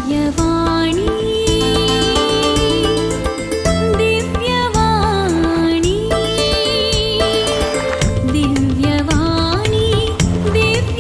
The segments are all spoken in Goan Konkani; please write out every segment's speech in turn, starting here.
दिव्यवाणी, दिव्यवाणी, दिव्यवाणी, दिव्यवाणी.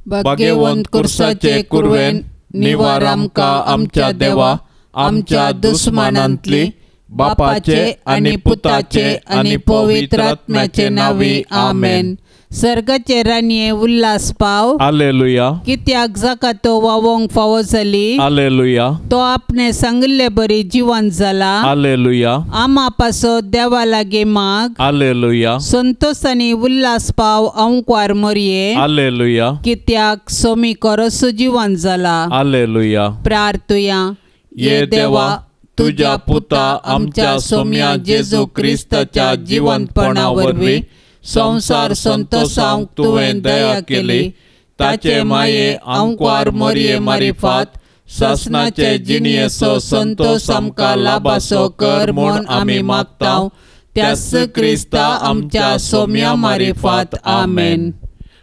भाग्यवंत कुर्साचे कुरवेन निवार आमकां आमच्या देवा आमच्या दुस्मानांतली बापाचे आनी पुताचे आनी पवित्र आत्म्याचे नांवी आमेन. सर्गाचे राणये उल्हास पाव, आलेलुया. कित्याक जाका तो वावोंक फावो जाली, आलेलुया. तो आपणे सांगिल्ले बरी जिवंत जाला. आलेलुया. आमा पासत देवा लागीं माग. आलेलुया. संतोष आनी उल्हास पाव अंकवार मोरये, आलेलुया. कित्याक सोमी कोरसो जिवंत जाला. आलेलुया. प्रार्थुया. ये देवा, तुज्या पुता आमच्या सोम्या जेजू क्रिस्ताच्या जिवंतपणा वरवीं संवसार संतोसावंक तुवें दया केली. ताचे माये आंकवार मोरये मारिफात सासनाचे जिणयेचो संतोस आमकां लाभासो कर म्हूण आमी मागता, त्याच क्रिस्ता आमच्या सोम्या मारिफात. आमेन.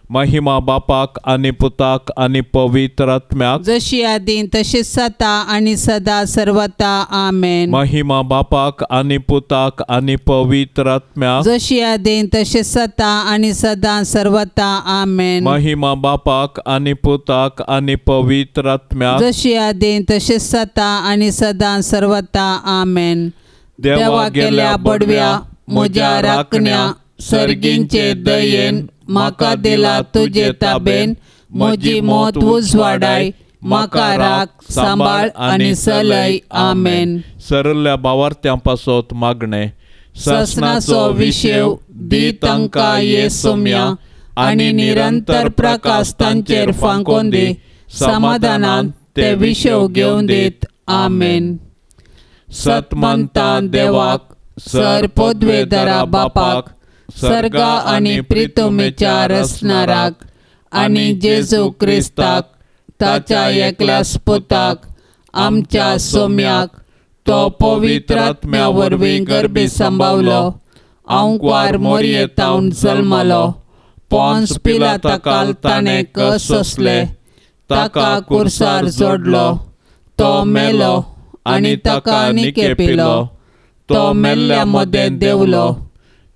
महिमा बापाक आनी पुताक आनी पवित्र आत्म्याक, जशी आदी तशीच सता आनी सदा सर्वता. आमेन. महिमा बापाक आनी पुताक आनी पवित्र आत्म्याक, जशी आदी तशीच सता आनी सदा सर्वता. आमेन. महिमा बापाक आनी पुताक आनी पवित्र आत्म्याक, जशी आदी तशीच सता आनी सदा सर्वता. आमेन. देवा गेल्या बडव्या म्हज्या राखण्या, सर्गींचे दयेन म्हाका दिला तुजे ताबेन, म्हजी मौत उजवाडाय, म्हाका राख सांबाळ आनी चलय. आमेन. सरल्या भावार्थ्यां पासत मागणें. ससनाचो विशेव दी तांकां ये सोम्या, आनी निरंतर प्रकाश तांचेर फांकोवन दी. समाधानान ते विशेव घेवन दीत. आमेन. सतमंता देवाक, सर पदवेदारा बापाक, सर्गा आनी प्रितुमेच्या रचणाराक, आनी जेजू क्रिस्ताक ताच्या एकल्याच पुताक आमच्या सोम्याक, तो पवित्र आत्म्या वरवीं गर्भी सांबावलो, आंकवार मोरये तावन जल्मलो, पोन्स पिलाताकाल ताणें कस सोंसले, ताका कुर्सार जोडलो, तो मेलो आनी ताका निकेपिलो, तो मेल्ल्या मदें देंवलो,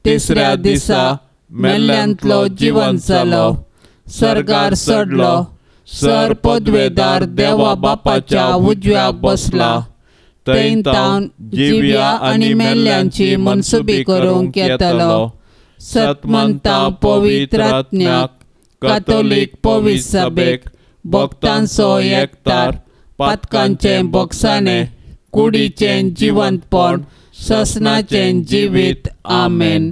तिसऱ्या दिसा मेल्ल्यांतलो जिवंत जालो, सर्गार चडलो, सर पदवेदार देवा बापाच्या उजव्याक बसला, थंय तावन जिव्या आनी मेल्ल्यांची मनसुबी करूंक येतलो. सतमंता पवित्र आत्म्याक, कातोलीक पवित्र सभेक, भक्तांचो एकतार, पातकांचें बोगसाणें, कुडीचें जिवंतपण, ससनाचें जिवीत. आमेन.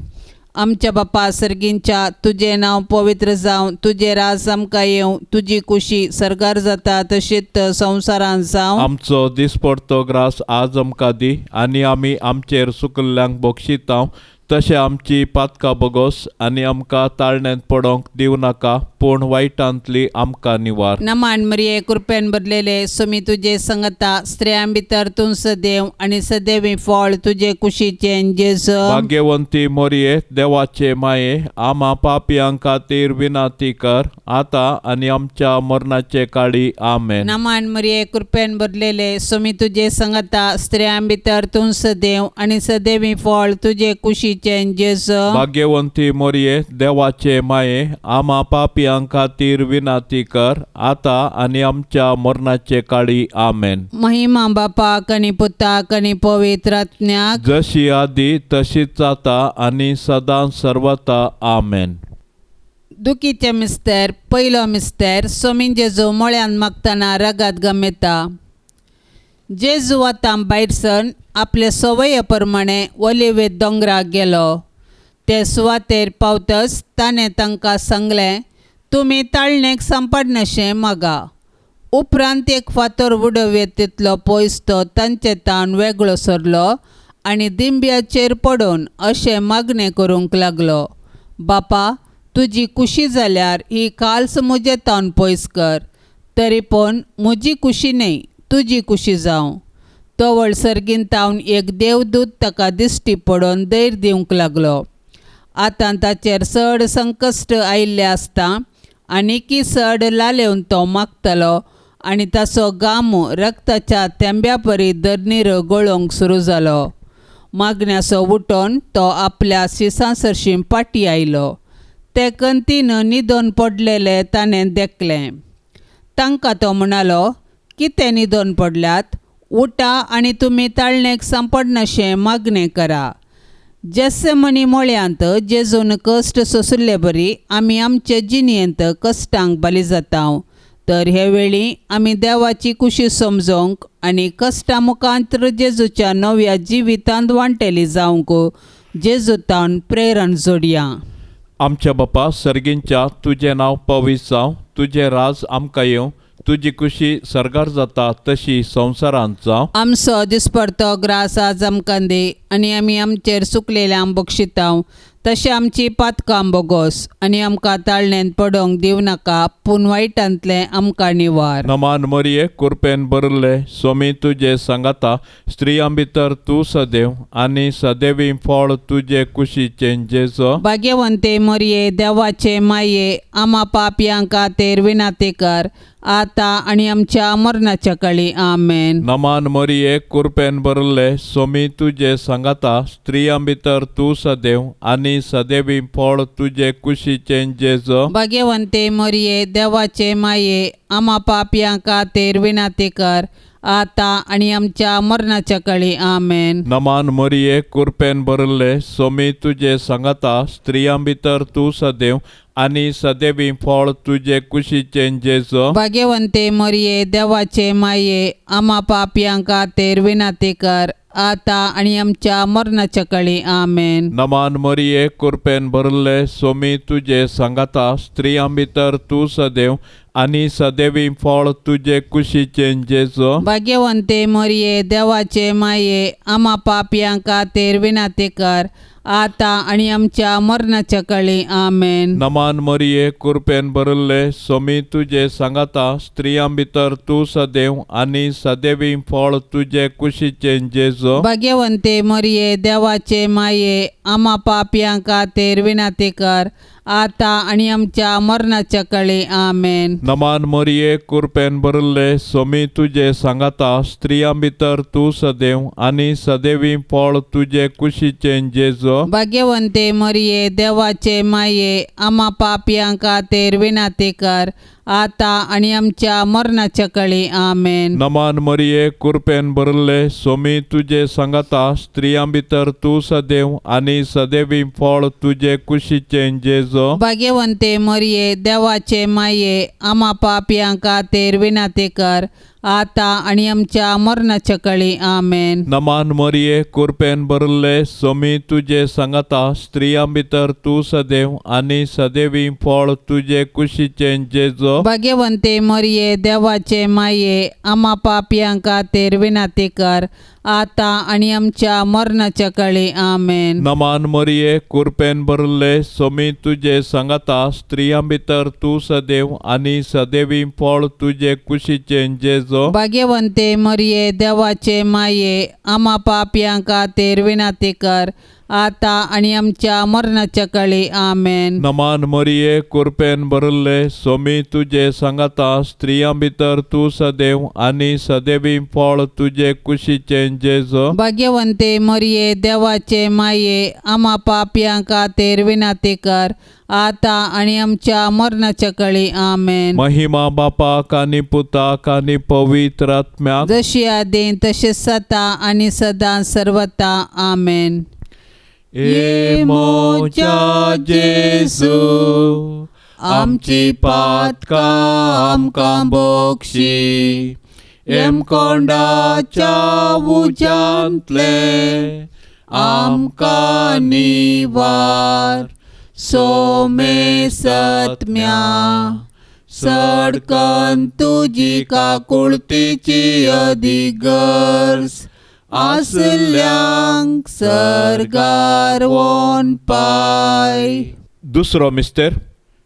आमच्या बापा सर्गींच्या, तुजें नांव पवित्र जावं, तुजें राज आमकां येवं, तुजी कुशी सर्गार जाता तशीच संवसारांत जावं. आमचो दिसपडतो ग्रास आज आमकां दी, आनी आमी आमचेर सुकल्ल्यांक बक्षितां तशें आमची पातकां बोगोस, आनी आमकां ताळण्यांत पडोंक दिवं नाका, पूण वायटांतली आमकां निवार. नमान मरिये, कृपेन भरलेले, सुमी तुजे संगता, स्त्रियां भितर तूं सदैव आनी सदैवी फळ तुजे कुशीचें जेजू. भाग्यवंती मोरये, देवाचे माये, आमा पापयां खातीर विनाती कर, आतां आनी आमच्या मरणाचे काळी. आमेन. नमान मरिये, कृपेन भरलेले, सुमी तुजे संगता, स्त्रियां भितर तूं सदैव आनी सदैवी फळ तुजे कुशीचें जेजू. भाग्यवंती मोरये, देवाचे माये, आमा पापयां खातीर विनाती कर, आतां आनी आमच्या मरणाचे काळी. आमेन. महिमा बापाक आनी पुताक आनी पवित्र आत्म्याक, जशी आदी तशीच आतां आनी सदां सर्वता. आमेन. दुखीचे मिस्तेर. पयलो मिस्तेर. सोमीन जेजू मळ्यान मागतना रगात गमेता. जेजू आतां भायर सरून आपले संवये प्रमाणे ओलिवे दोंगराक गेलो. ते सुवातेर पावतच ताणें तांकां सांगलें, तुमी ताळणेक सांपडनाशें मागा. उपरांत एक फातर उडोवये तितलो पयस तो तांचे तावन वेगळो सरलो आनी दिंब्याचेर पडून अशें मागणें करूंक लागलो, बापा, तुजी कुशी जाल्यार ही काल्स म्हजे तावन पयस कर, तरी पूण म्हजी कुशी न्हय, तुजी कुशी जावं. तवळ सर्गीन तावन एक देवदूत ताका दिश्टी पडून धैर्य दिवंक लागलो. आतां ताचेर चड संकश्ट आयिल्लें आसता आनीकी चड लालेवन तो मागतालो आनी ताचो गाम रक्ताच्या तेंब्या परी धरणीर गळोवंक सुरू जालो. मागण्याचो उठोन तो आपल्या शिसां सरशीं पाटी आयलो. ते कंतीन न्हिदोन पडलेले ताणें देखलें. तांकां तो म्हणालो, कितें न्हिदोन पडल्यात? उठा आनी तुमी ताळणेक सांपडनाशें मागणें करा. जेसेमनी मळ्यांत जेजून कश्ट सोंशिल्ले बरी आमी आमचे जिणेंत कश्टांक बली जाता. तर हे वेळी आमी देवाची कुशी समजोवंक आनी कश्टां मुखांत जेजूच्या नव्या जिवितांत वांटेली जावंक जेजूतान प्रेरण जोडया. आमच्या बापा सर्गींच्या, तुजें नांव पवित्र जावं, तुजें राज आमकां येवं, तुजी कुशी सर्गार जाता तशी संवसारांत जावं. आमचो दिसपडतो ग्रास आज आमकां दी आनी आमी आमचेर सुकलेल्यांक बक्षितांव तशें आमची पातकां बोगोस आनी आमकां ताळणेंत पडोवंक दिवं नाका, पूण वायटांतलें आमकां निवार. नमान मरिये, कुरपेन भरिल्ले, स्वामी तुजे सांगाता, स्त्रियां भितर तूं सदैव आनी सदैवी फळ तुजे कुशीचें जेजो. भाग्यवंते मरिये, देवाचे माये, आमा पापयां खातीर विनाती कर, आतां आनी आमच्या मरणाच्या काळी. आमेन. नमान मरिये, कुरपेन भरिल्ले, स्वामी तुजे सांगाता, स्त्रियां भितर तूं सदैव आनी सदैवी फळ तुजे कुशीचें जेजो. भाग्यवंते मरिये, देवाचे माये, आमा पापयां खातीर विनाती कर, आतां आनी आमच्या मरणाच्या काळी. आमेन. नमान मरिये, कुरपेन भरिल्ले, स्वामी तुजे सांगाता, स्त्रियां भितर तूं सदैव आनी सदैवी फळ तुजे कुशीचें जेजो. भाग्यवंते मरिये, देवाचे माये, आमा पापयां खातीर विनाती कर, आतां आनी आमच्या मरणाच्या काळी. आमेन. नमान मरिये, कुरपेन भरिल्ले, स्वामी तुजे सांगाता, स्त्रियां भितर तूं सदैव आनी सदैवी फळ तुजे कुशीचें जेजो. भाग्यवंते मरिये, देवाचे माये, आमा पापयां खातीर विनाती कर, आतां आनी आमच्या मरणाच्या काळी. आमेन. नमान मरिये, कुरपेन भरिल्ले, स्वामी तुजे सांगाता, स्त्रियां भितर तूं सदैव आनी सदैवी फळ तुजे कुशीचें जेजो. भाग्यवंते मरिये, देवाचे माये, आमा पापयां खातीर विनाती कर, आतां आनी आमच्या मरणाच्या काळी. आमेन. नमान मरिये, कुरपेन भरिल्ले, स्वामी तुजे सांगाता, स्त्रियां भितर तूं सदैव आनी सदैवी फळ तुजे कुशीचें जेजो. भाग्यवंते मरिये, देवाचे माये, आमा पापयां खातीर विनाती कर, आतां आनी आमच्या मरणाच्या काळी. आमेन. नमान मरिये, कुरपेन भरिल्ले, स्वामी तुजे सांगाता, स्त्रियां भितर तूं सदैव आनी सदैवी फळ तुजे कुशीचें जेजो. भाग्यवंते मरिये, देवाचे माये, आमा पापयां खातीर विनाती कर, आतां आनी आमच्या मरणाच्या काळी. आमेन. नमान मरिये, कुरपेन भरिल्ले, स्वामी तुजे सांगाता, स्त्रियां भितर तूं सदैव आनी सदैवी फळ तुजे कुशीचें जेजो. भाग्यवंते मरिये, देवाचे माये, आमा पापयां खातीर विनाती कर, आतां आनी आमच्या मरणाच्या काळी. आमेन. नमान मरिये, कुरपेन भरिल्ले, स्वामी तुजे सांगाता, स्त्रियां भितर तूं सदैव आनी सदैवी फळ तुजे कुशीचें जेजो. भाग्यवंते मरिये, देवाचे माये, आमा पापयां खातीर विनाती कर, आतां आनी आमच्या मरणाच्या काळी. आमेन. नमान मरिये, कुरपेन भरिल्ले, स्वामी तुजे सांगाता, स्त्रियां भितर तूं सदैव आनी सदैवी फळ तुजे कुशीचें जेजो. भाग्यवंते मरिये, देवाचे माये, आमा पापयां खातीर विनाती कर, आतां आनी आमच्या मरणाच्या काळी. आमेन. महिमा बापाक आनी पुताक आनी पवित्र आत्म्याक, जशी आदीं तशें सता आनी सदां सर्वता. आमेन. ए मोज्या जेजू, आमची पातकां आमकां बक्षी, येमकोंडाच्या उज्यांतले आमकां निवार, सोमे सत्म्या सडकन तुजी काकुळतीची अधिगर्ज आसल्यांक सर्गार वोन पाय. दुसरो मिस्तेर,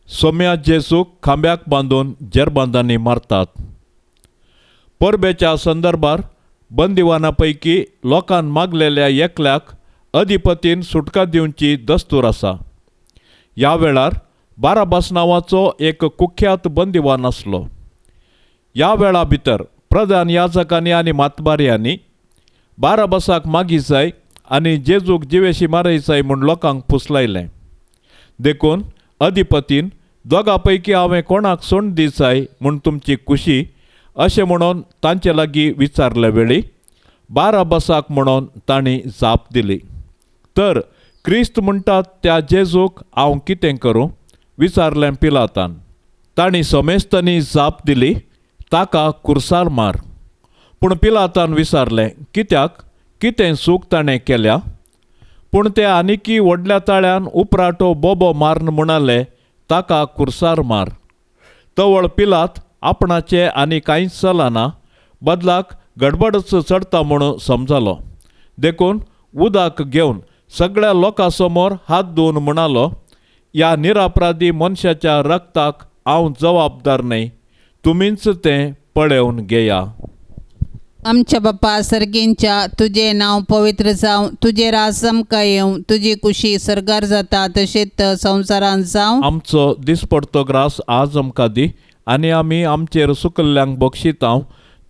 सोम्या जेजूक खांब्याक बांदून जेरबांदांनी मारतात. परबेच्या संदर्भार बंदिवाना पैकी लोकान मागलेल्या एकल्याक अधिपतीन सुटका दिवची दस्तूर आसा. ह्या वेळार बाराबास नांवाचो एक कुख्यात बंदिवान आसलो. ह्या वेळा भितर प्रधान याजकांनी आनी मातबारयांनी बाराबासाक मागी जाय आनी जेजूक जिवेशी मारयचाय म्हूण लोकांक पुसलायलें. देखून अधिपतीन दोगा पैकी हांवें कोणाक सोंड दिसाय म्हूण तुमची खुशी अशें म्हणून तांचे लागीं विचारले वेळी बाराबासाक म्हणून तांणी जाप दिली. तर क्रिस्त म्हणटात त्या जेजूक हांव कितें करूं विचारलें पिलातान. तांणी समेस्तांनी जाप दिली, ताका कुर्सार मार. पूण पिलातान विचारलें, कित्याक, कितें चूक ताणें केल्या? पूण ते आनिकी व्हडल्या ताळ्यान उपराटो बोबो मारून म्हणाले, ताका कुर्सार मार. तवळ पिलात आपणाचें आनी कांयच चलना, बदलाक गडबडच चडटा म्हणून समजलो. देखून उदक घेवन सगळ्या लोकां समोर हात धुवन म्हणालो, ह्या निरापराधी मनशाच्या रक्ताक हांव जबाबदार न्हय, तुमीच तें पळोवन घेया. आमच्या बापा सर्गींच्या, तुजें नांव पवित्र जावं, तुजें राज आमकां येवं, तुजी कुशी सर्गार जाता तशेंच संवसारांत जावं. आमचो दिसपडतो ग्रास आज आमकां दी आनी आमी आमचेर सुकल्ल्यांक बक्षितांव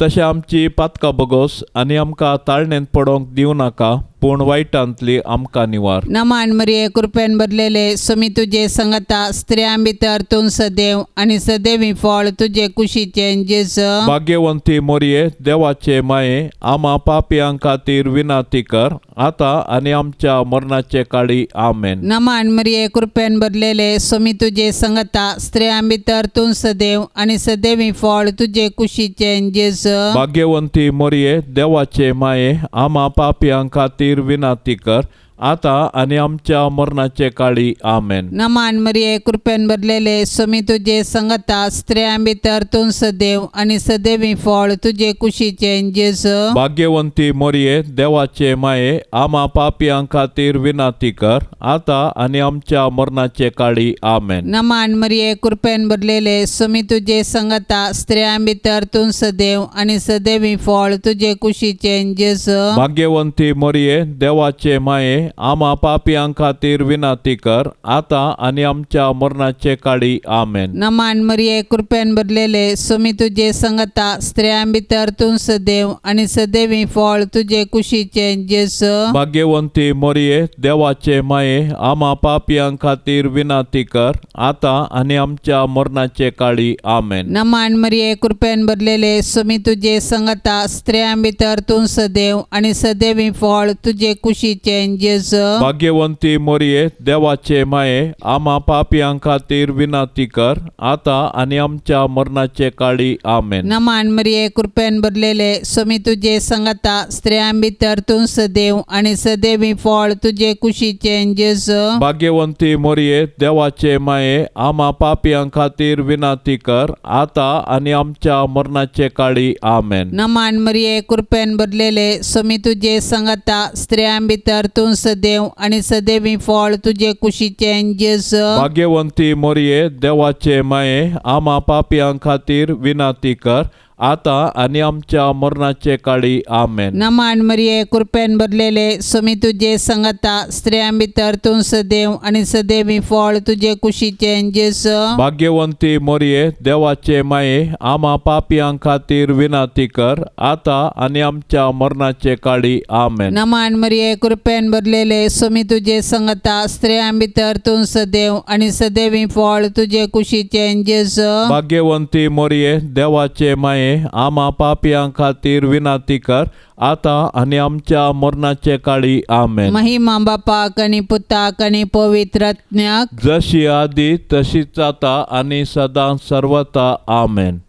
तशें आमची पातकां बगोस आनी आमकां ताळणेंत पडोवंक दिवं नाका, पूण वायटांतली आमकां निवार. नमान मरिये, कृपेन भरलेले, सुमी तुजे संगता, स्त्रियां भितर तूं सदैव आनी सदैवी फळ तुजे कुशीचें जेजू. भाग्यवंती मोरये, देवाचे माये, आमा पापयां खातीर विनाती कर आतां आनी आमच्या मरणाचे काळी. आमेन. नमान मरिये, कृपेन भरलेले, सुमी तुजे संगता, स्त्रियां भितर तूं सदैव आनी सदैवी फळ तुजे कुशीचें जेजू. भाग्यवंती मोरये, देवाचे माये, आमा पापयां खातीर विनाती कर आतां आनी आमच्या मरणाचे काळी. आमेन. नमान मरिये, कृपेन भरलेले, सुमी तुजे संगता, स्त्रियां भितर तूं सदैव आनी सदैवी फळ तुजे कुशीचें जेजू. भाग्यवंती मोरये, देवाचे माये, आमा पापयां खातीर विनाती कर आतां आनी आमच्या मरणाचे काळी. आमेन. नमान मरिये, कृपेन भरलेले, सुमी तुजे संगता, स्त्रियां भितर तूं सदैव आनी सदैवी फळ तुजे कुशीचें जेजू. भाग्यवंती मोरये, देवाचे माये, आमा पापयां खातीर विनाती कर आतां आनी आमच्या मरणाचे काळी. आमेन. नमान मरिये, कृपेन भरलेले, सुमी तुजे संगता, स्त्रियां भितर तूं सदैव आनी सदैवी फळ तुजे कुशीचें जेजू. भाग्यवंती मोरये, देवाचे माये, आमा पापयां खातीर विनाती कर आतां आनी आमच्या मरणाचे काळी. आमेन. नमान मरिये, कृपेन भरलेले, सुमी तुजे संगता, स्त्रियां भितर तूं सदैव आनी सदैवी फळ तुजे कुशीचें जेजू. भाग्यवंती मोरये, देवाचे माये, आमा पापयां खातीर विनाती कर आतां आनी आमच्या मरणाचे काळी. आमेन. नमान मरिये, कृपेन भरलेले, सुमी तुजे संगता, स्त्रियां भितर तूं सदैव आनी सदैवी फळ तुजे कुशीचें जेजू. भाग्यवंती मोरये, देवाचे माये, आमा पापयां खातीर विनाती कर आतां आनी आमच्या मरणाचे काळी. आमेन. नमान मरिये, कृपेन भरलेले, सुमी तुजे संगता, स्त्रियां भितर तूं सदैव आनी सदैवी फळ तुजे कुशीचें जेजू. भाग्यवंती मोरये, देवाचे माये, आमा पापयां खातीर विनाती कर आतां आनी आमच्या मरणाचे काळी. आमेन. नमान मरिये, कृपेन भरलेले, सुमी तुजे संगता, स्त्रियां भितर तूं सदैव आनी सदैवी फळ तुजे कुशीचें जेजू. भाग्यवंती मोरये, देवाचे माये, आमा पापयां खातीर विनाती कर आतां आनी आमच्या मरणाचे काळी. आमेन. नमान मरिये, कृपेन भरलेले, सुमी तुजे संगता, स्त्रियां भितर तूं सदैव आनी सदैवी फळ तुजे कुशीचें जेजू. भाग्यवंती मोरये, देवाचे माये, आमा पापयां खातीर विनाती कर आतां आनी आमच्या मरणाचे काळी. आमेन. महिमा बापाक आनी पुताक आनी पवित्र आत्म्याक, जशी आदी तशीच आता आनी सदां सर्वता. आमेन.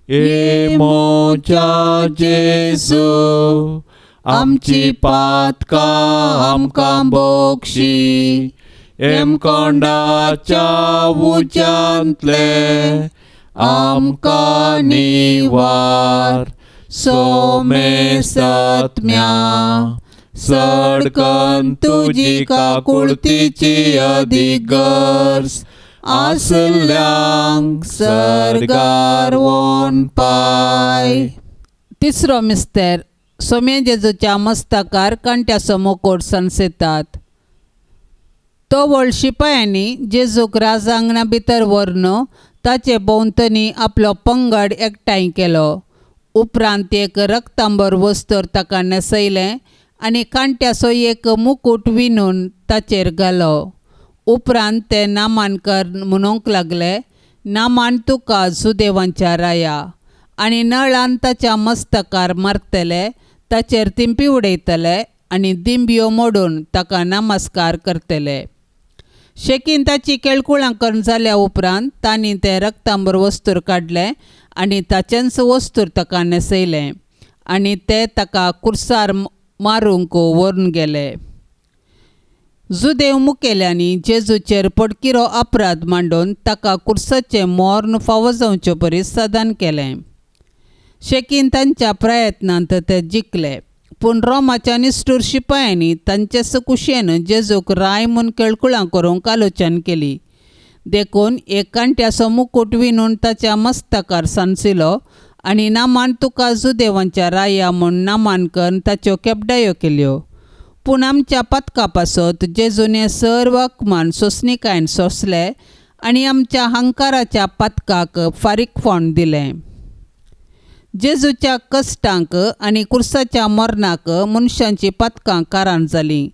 ए मोच्या जेजू, आमची पातकां आमकां बोक्षी, एमकोंडाच्या उज्यांतले आमकां निवार, सोमेसत्म्या सडकन तुजी काकुळतीची अदीक गरज आसल्यांक सर्गार वोन पाय. तिसरो मिस्तेर, सोम्या जेजूच्या मस्तकार कांट्याचो मुकोट सनसेतात. तवळ शिपायांनी जेजूक राजांगणा भितर व्हरून ताचे भोंवतणी आपलो पंगड एकठांय केलो. उपरांत एक रक्तांबर वस्तर ताका न्हेसयलें आनी कांट्याचो एक मुकूट विणून ताचेर घालो. उपरांत ते नामान कर म्हणूंक लागले, नामान तुका जुदेवांच्या राया. आनी नळान ताच्या मस्तकार मारतले, ताचेर तिंपी उडयतले आनी दिंब्यो मोडून ताका नमस्कार करतले. शेकीन ताची केळकुळां करून जाल्या उपरांत तांणी तें रक्तांबर वस्तूर काडलें आनी ताचेंच वस्तूर ताका न्हेसयलें आनी ते ताका कुर्सार मारूंक व्हरून गेले. जुदेव मुखेल्यांनी जेजूचेर पडकिरो अपराध मांडून ताका कुर्साचें मर्ण फावो जावचे परी सदान केलें. शेकीन तांच्या प्रयत्नांत ते जिखले, पूण रोमाच्या निश्ठूर शिपायांनी तांचे कुशेन जेजूक राय म्हूण केळकुळां करूंक आलोचन केली. देखून एक कांट्याचो मुकूट विणून ताच्या मस्तकार सांचिलो आनी नामान तुका जुदेवांच्या राया म्हूण नामान करून ताच्यो केपडायो केल्यो. पूण आमच्या पातका पासत जेजून हें सर्व अपमान सोंसणीकायेन सोंसले आनी आमच्या हंकाराच्या पातकाक फारीकफोण दिलें. जेजूच्या कश्टांक आनी कुर्साच्या मरणाक मनशांची पातकां कारण जालीं,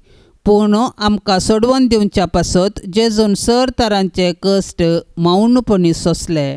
पूण आमकां सोडवून दिवच्या पासत जेजून सर तरांचे कश्ट मौनपणी सोंसले.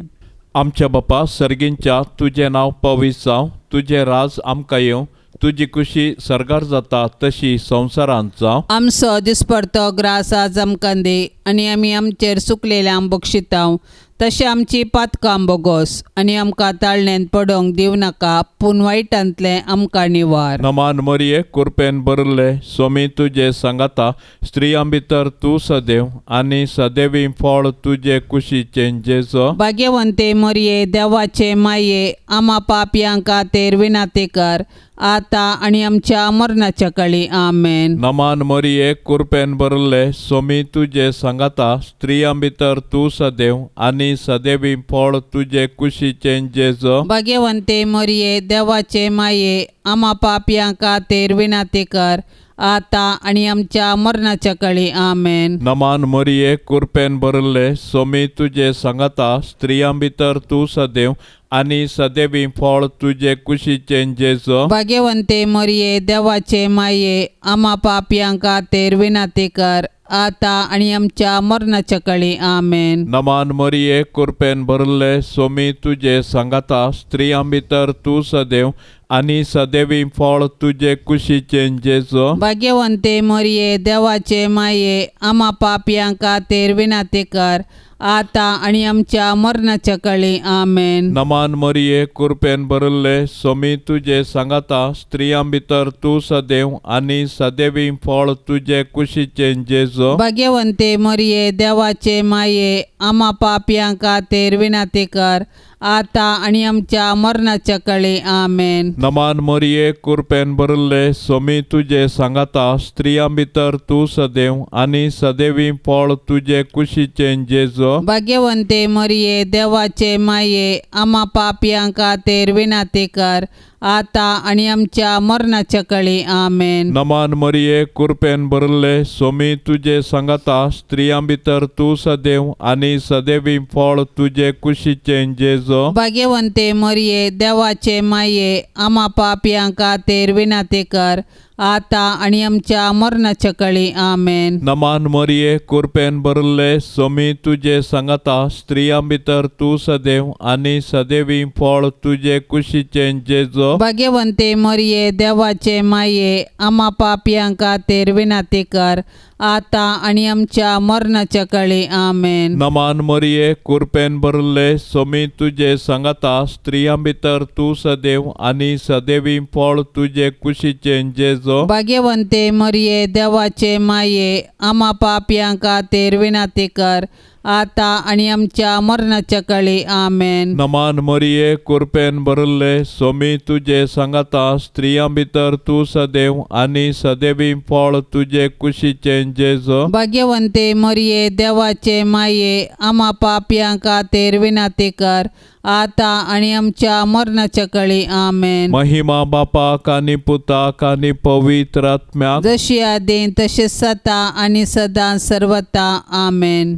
आमच्या बापा सर्गींच्या, तुजें नांव पवित्र जावं, तुजें राज आमकां येवं, तुजी खुशी सर्गार जाता तशी संवसारांत जावं. आमचो दिसपडतो ग्रास आज आमकां दी आनी आमी आमचेर सुकलेल्यांक बक्षितांव तशें आमची पातकां बोगोस आनी आमकां ताळण्यांत पडोवंक दिवं नाका, पूण वायटांतलें आमकां निवार. नमान मरिये, कुरपेन भरिल्ले, स्वामी तुजे सांगाता, स्त्रियां भितर तूं सदैव आनी सदैवी फळ तुजे कुशीचें जेजो. भाग्यवंते मरिये, देवाचे माये, आमा पापयां खातीर विनाती कर, आतां आनी आमच्या मरणाच्या काळी. आमेन. नमान मरिये, कुरपेन भरिल्ले, स्वामी तुजे सांगाता, स्त्रियां भितर तूं सदैव आनी सदैवी फळ तुजे कुशीचें जेजो. भाग्यवंते मरिये, देवाचे माये, आमा पापयां खातीर विनाती कर, आतां आनी आमच्या मरणाच्या काळी. आमेन. नमान मरिये, कुरपेन भरिल्ले, स्वामी तुजे सांगाता, स्त्रियां भितर तूं सदैव आनी सदैवी फळ तुजे कुशीचें जेजो. भाग्यवंते मरिये, देवाचे माये, आमा पापयां खातीर विनाती कर, आतां आनी आमच्या मरणाच्या काळी. आमेन. नमान मरिये, कुरपेन भरिल्ले, स्वामी तुजे सांगाता, स्त्रियां भितर तूं सदैव आनी सदैवी फळ तुजे कुशीचें जेजो. भाग्यवंते मरिये, देवाचे माये, आमा पापयां खातीर विनाती कर, आतां आनी आमच्या मरणाच्या काळी. आमेन. नमान मरिये, कुरपेन भरिल्ले, स्वामी तुजे सांगाता, स्त्रियां भितर तूं सदैव आनी सदैवी फळ तुजे कुशीचें जेजो. भाग्यवंते मरिये, देवाचे माये, आमा पापयां खातीर विनाती कर, आतां आनी आमच्या मरणाच्या काळी. आमेन. नमान मरिये, कुरपेन भरिल्ले, स्वामी तुजे सांगाता, स्त्रियां भितर तूं सदैव आनी सदैवी फळ तुजे कुशीचें जेजो. भाग्यवंते मरिये, देवाचे माये, आमा पापयां खातीर विनाती कर, आतां आनी आमच्या मरणाच्या काळी. आमेन. नमान मरिये, कुरपेन भरिल्ले, स्वामी तुजे सांगाता, स्त्रियां भितर तूं सदैव आनी सदैवी फळ तुजे कुशीचें जेजो. भाग्यवंते मरिये, देवाचे माये, आमा पापयां खातीर विनाती कर, आतां आनी आमच्या मरणाच्या काळी. आमेन. नमान मरिये, कुरपेन भरिल्ले, स्वामी तुजे सांगाता, स्त्रियां भितर तूं सदैव आनी सदैवी फळ तुजे कुशीचें जेजो. भाग्यवंते मरिये, देवाचे माये, आमा पापयां खातीर विनाती कर, आतां आनी आमच्या मरणाच्या काळी. आमेन. नमान मरिये, कुरपेन भरिल्ले, स्वामी तुजे सांगाता, स्त्रियां भितर तूं सदैव आनी सदैवी फळ तुजे कुशीचें जेजो. भाग्यवंते मरिये, देवाचे माये, आमा पापयां खातीर विनाती कर, आतां आनी आमच्या मरणाच्या काळी. आमेन. नमान मरिये, कुरपेन भरिल्ले, सोमी तुजे सांगाता, स्त्रियां भितर तूं सदैव आनी सदैवी फळ तुजे कुशीचें जेजू. भाग्यवंते मरिये, देवाचे माये, आमा पापयां खातीर विनंती कर, आतां आनी आमच्या मरणाच्या काळी. आमेन. महिमा बापाक आनी पुताक आनी पवित्र आत्म्याक, जशी आदी तशें सता आनी सदां सर्वता. आमेन.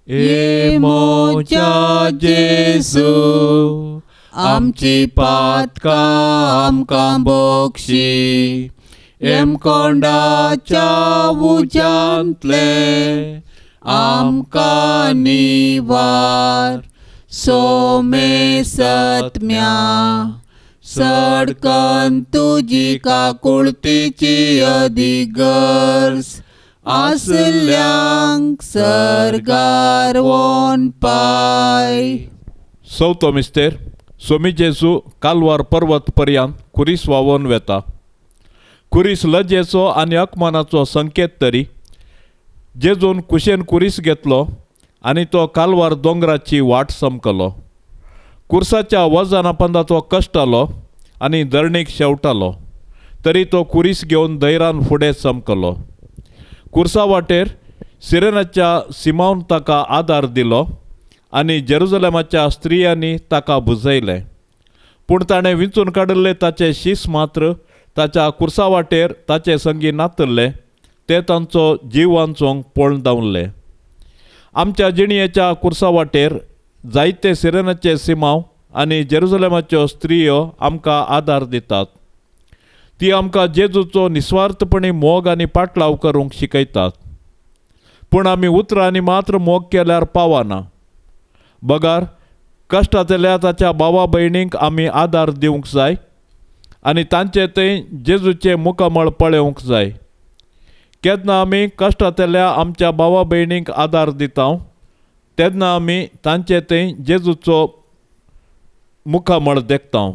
ए मोजा जेजू, आमची पातकां आमकां बक्षी, येमकोंडाच्या उज्यांतले आमकां निवार, सोमे सत्म्या सडकन तुजी काकुळतीची अधिगर्ज आसल्यांक सर्गार वोन पाय. चवथो मिस्तेर. सोमी जेजू कालवार पर्वत पर्यंत खुरीस व्हांवोन वेता. खुरीस लजेचो आनी अपमानाचो संकेत तरी जेजून कुशेन खुरीस घेतलो आनी तो कालवार दोंगराची वाट समकलो. कुर्साच्या वजना पंदा तो कश्टालो आनी धरणीक शेवटालो, तरी तो खुरीस घेवन धैरान फुडें चमकलो. कुर्सा वाटेर सिरेनाच्या सिमावन ताका आदार दिलो आनी जेरुजलेमाच्या स्त्रियांनी ताका बुजयलें. पूण ताणें विंचून काडिल्ले ताचे शीस मात्र ताच्या कुर्सा वाटेर ताचे संगी नातल्ले, ते तांचो जीव वांचोवंक पळोवन धांवले. आमच्या जिणयेच्या कुर्सा वाटेर जायते सिरेनाचे सिमाव आनी जेरुजलेमाच्यो स्त्रियो आमकां आदार दितात. ती आमकां जेजूचो निस्वार्थपणी मोग आनी पाटलाव करूंक शिकयतात. पूण आमी उतरांनी मात्र मोग केल्यार पावना, बगार कश्टांतल्या ताच्या भावा भयणींक आमी आदार दिवंक जाय आनी तांचे थंय जेजूचें मुखामळ पळोवंक जाय. केन्ना आमी कश्टांतल्या आमच्या भावा भयणींक आदार दिता तेन्ना आमी तांचे थंय जेजूचो मुखामळ देखता.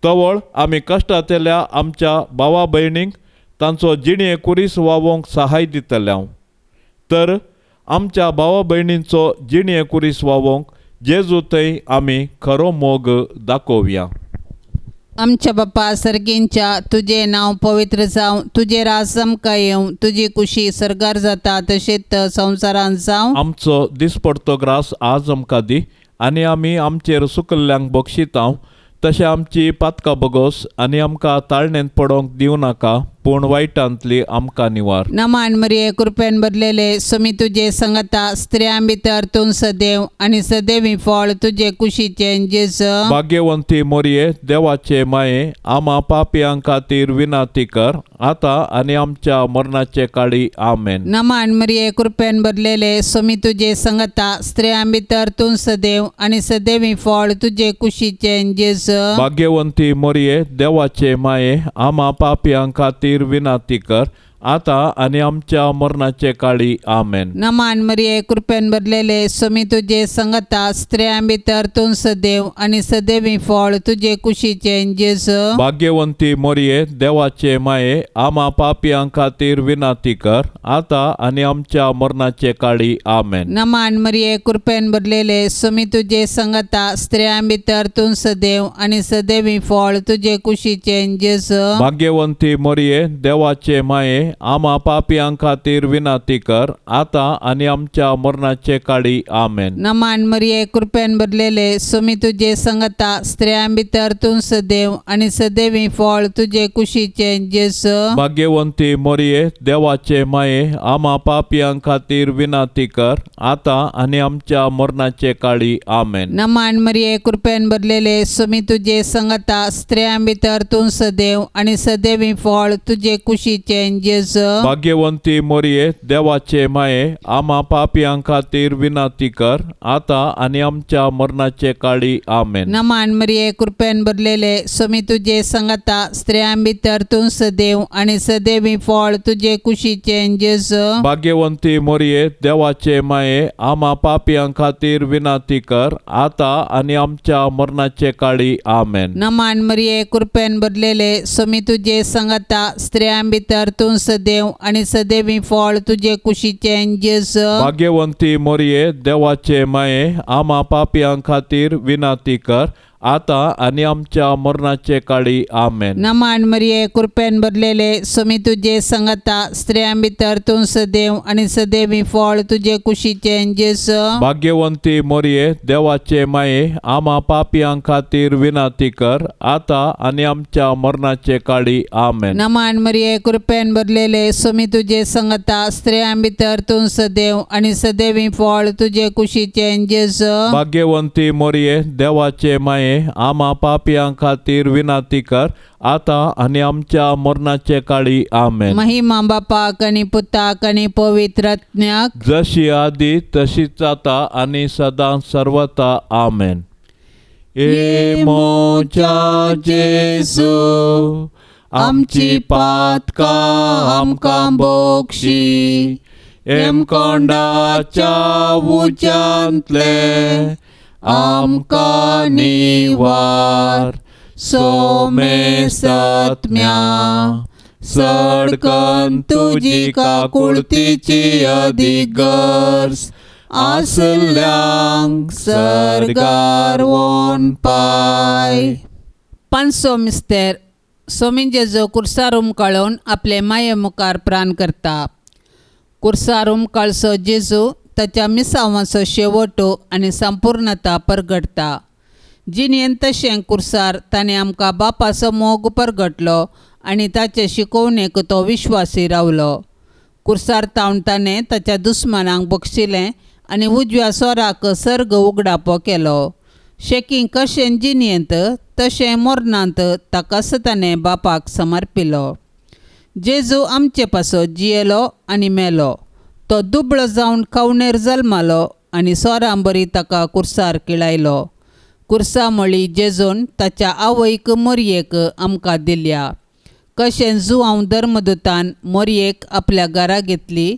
तवळ आमी कश्टांतल्या आमच्या भावा भयणींक तांचो जिणे कुरीस वावोवंक सहाय दितले. तर आमच्या भावा भयणींचो जिणे कुरीस वावोवंक जेजू थंय आमी खरो मोग दाखोवया. आमच्या बापा सर्गींच्या, तुजें नांव पवित्र जावं, तुजें राज आमकां येवं, तुजी कुशी सर्गार जाता तशेंच संवसारांत जावं. आमचो दिसपडतो ग्रास आज आमकां दी आनी आमी आमचेर सुकल्ल्यांक बक्षितांव तशें आमची पातकां बगोस आनी आमकां ताळणेंत पडोवंक दिवं नाका, पूण वायटांतली आमकां निवार. नमान मरिये, कृपेन भरलेले, सुमी तुजे संगता, स्त्रियां भितर तूं सदैव आनी सदैवी फळ तुजे कुशीचें जेजू. भाग्यवंती मोरये, देवाचे माये, आमा पापयां खातीर विनंती कर, आतां आनी आमच्या मरणाचे काळी. आमेन. नमान मरिये, कृपेन भरलेले, सुमी तुजे संगता, स्त्रियां भितर तूं सदैव आनी सदैवी फळ तुजे कुशीचें जेजू. भाग्यवंती मोरये, देवाचे माये, आमा पापयां खातीर विनंती कर, आतां आनी आमच्या मरणाचे काळी. आमेन. नमान मरिये, कृपेन भरलेले, सुमी तुजे संगता, स्त्रियां भितर तूं सदैव आनी सदैवी फळ तुजे कुशीचें जेजू. भाग्यवंती मोरये, देवाचे माये, आमा पापयां खातीर विनंती कर, आतां आनी आमच्या मरणाचे काळी. आमेन. नमान मरिये, कृपेन भरलेले, सुमी तुजे संगता, स्त्रियां भितर तूं सदैव आनी सदैवी फळ तुजे कुशीचें जेजू. भाग्यवंती मोरये, देवाचे माये, आमा पापयां खातीर विनंती कर, आतां आनी आमच्या मरणाचे काळी. आमेन. नमान मरिये, कृपेन भरलेले, सुमी तुजे संगता, स्त्रियां भितर तूं सदैव आनी सदैवी फळ तुजे कुशीचें जेजू. भाग्यवंती मोरये, देवाचे माये, आमा पापयां खातीर विनंती कर, आतां आनी आमच्या मरणाचे काळी. आमेन. नमान मरिये, कृपेन भरलेले, सुमी तुजे संगता, स्त्रियां भितर तूं सदैव आनी सदैवी फळ तुजे कुशीचें जेजू. भाग्यवंती मोरये, देवाचे माये, आमा पापयां खातीर विनंती कर, आतां आनी आमच्या मरणाचे काळी. आमेन. नमान मरिये, कृपेन भरलेले, सुमी तुजे संगता, स्त्रियां भितर तूं सदैव आनी सदैवी फळ तुजे कुशीचें जेजू. भाग्यवंती मोरये, देवाचे माये, आमा पापयां खातीर विनंती कर, आतां आनी आमच्या मरणाचे काळी. आमेन. नमान मरिये, कृपेन भरलेले, सुमी तुजे संगता, स्त्रियां भितर तूं सदैव आनी सदैवी फळ तुजे कुशीचें जेजू. भाग्यवंती मोरये, देवाचे माये, आमा पापयां खातीर विनंती कर, आतां आनी आमच्या मरणाचे काळी. आमेन. नमान मरिये, कृपेन भरलेले, स्वामी तुजे संगता, स्त्रियां भितर तूं सदैव आनी सदैवी फळ तुजे कुशीचें जेजू. भाग्यवंती मोरये, देवाचे माये, आमा पापयां खातीर विनंती कर, आतां आनी आमच्या मरणाचे काळी. आमेन. नमान मरिये, कृपेन भरलेले, स्वामी तुजे संगता, स्त्रियां भितर तूं सदैव आनी सदैवी फळ तुजे कुशीचें जेजू. भाग्यवंती मोरये, देवाचे माये, आमा पापयां खातीर विनंती कर, आतां आनी आमच्या मरणाचे काळी. आमेन. महिमा बापाक आनी पुताक आनी पवित्र आत्म्याक, जशी आदी तशीच आता आनी सदां सर्वता. आमेन. ए मोजा जेजू, आमची पातकां आमकां बोक्षी, एमकोंडाच्या उज्यांतले आमकां निवार, सोमेसत्म्या सडकन तुजी काकुळतीची अदीक गरज आसल्यांक सर्गार वोन पाय. पांचसो मिस्तेर. सोमी जेजू कुर्सार उमकाळून आपले माये मुखार प्राण करता. कुर्सार उमकाळचो जेजू ताच्या मिसांवाचो शेवटो आनी संपूर्णता परगटता. जिणेन तशें कुर्सार ताणें आमकां बापाचो मोग परगटलो आनी ताचे शिकोवणेक तो विश्वासी रावलो. कुर्सार तावन ताणें ताच्या दुस्मानांक बक्षिलें आनी उजव्या सोराक सर्ग उगडापो केलो. शेकीं कशें जिणेंत तशें मरणांत ताकाच ताणें बापाक समर्पिलो. जेजू आमचे पासत जियेलो आनी मेलो. तो दुबळो जावन खावणेर जल्मालो आनी सोरां बरी ताका कुर्सार किळायलो. कुर्सा मळी जेजून ताच्या आवयक मोरयेक आमकां दिल्या. कशें जुआंव धर्मदूतान मोरयेक आपल्या घरा घेतली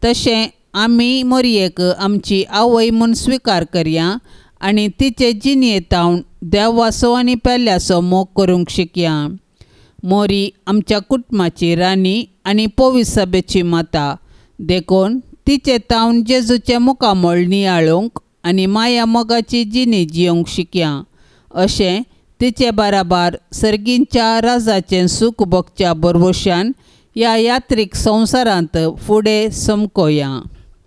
तशें आमी मोरयेक आमची आवय म्हूण स्विकार करया आनी तिचे जिणेंत देवाचो आनी पेल्याचो मोग करूंक शिकया. मोरी आमच्या कुटुंबाची राणी आनी पवित्र सभेची माता, देखून तिचे तावन जेजूचें मुखामळ नियाळूंक आनी माया मोगाची जिणी जियोंक शिकया. अशें तिचे बाराबार सर्गींच्या राजाचें सूख भोगच्या भरवशान ह्या यात्रीक संवसारांत फुडें समकोया.